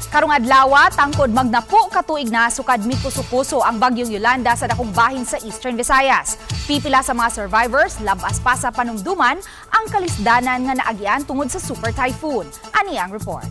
Karong adlawa, tangkod magnapo katuig na sukad mikuso-kuso ang bagyong Yolanda sa dakong bahin sa Eastern Visayas. Pipila sa mga survivors, labas pa sa panumduman ang kalisdanan nga naagian tungod sa super typhoon. Ani ang report.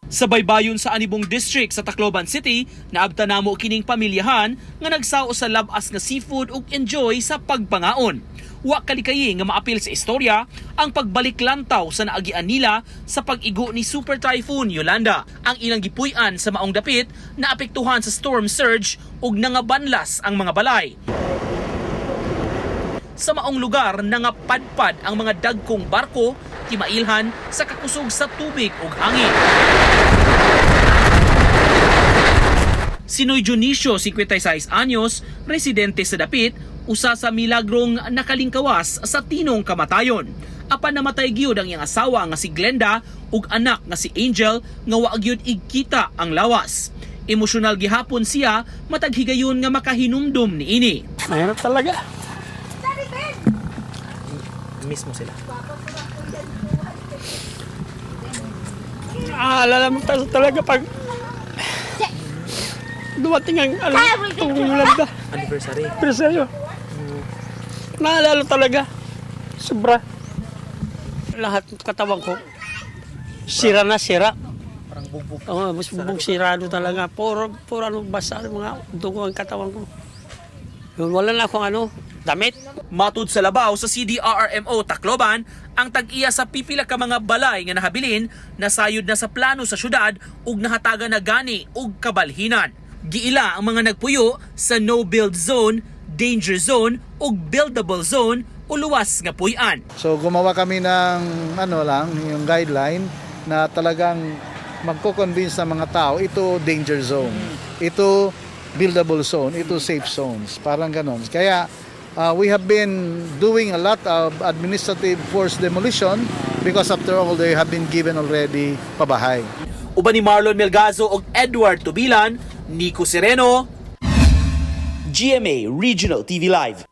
Sa baybayon sa Anibong District sa Tacloban City, naabta namo kining pamilyahan nga nagsao sa labas nga seafood ug enjoy sa pagpangaon. Wa kalikayi nga maapil sa istorya ang pagbalik lantaw sa naagian nila sa pag-igo ni Super Typhoon Yolanda. Ang ilang gipuy-an sa maong dapit naapektuhan sa storm surge ug nangabanlas ang mga balay. Sa maong lugar, nangapadpad ang mga dagkong barko timailhan sa kakusog sa tubig ug hangin. Si Noy Dionisio, 56 anyos, residente sa dapit, usa sa milagrong nakalingkawas sa tinong kamatayon. Apan namatay gyud ang iyang asawa nga si Glenda ug anak nga si Angel nga wa gyud igkita ang lawas. Emosyonal gihapon siya matag higayon nga makahinumdum niini. Mahirap talaga. Mismo sila. Aalala mo talaga pag dumating ang ano, itong Yolanda. Anniversary. Pero sa'yo, naalala talaga. Sobra. Lahat ng katawan ko, sira na sira. Parang bugbog. Oo, mas bubog sirado talaga. Puro, puro ano, basa, mga dugo ang katawan ko. Yun, wala na akong ano, damit. Matud sa labaw sa CDRRMO Tacloban, ang tag-iya sa pipila ka mga balay nga nahabilin nasayod na sa plano sa syudad ug nahatagan na gani og kabalhinan. Giila ang mga nagpuyo sa no-build zone, danger zone ug buildable zone o luwas nga puy-an. So gumawa kami ng ano lang, yung guideline na talagang magko-convince ng mga tao, ito danger zone, ito buildable zone, ito safe zones, parang ganon. Kaya we have been doing a lot of administrative force demolition because after all they have been given already pabahay. Uban ni Marlon Melgazo ug Edward Tubilan, Nico Sereno, GMA Regional TV Live.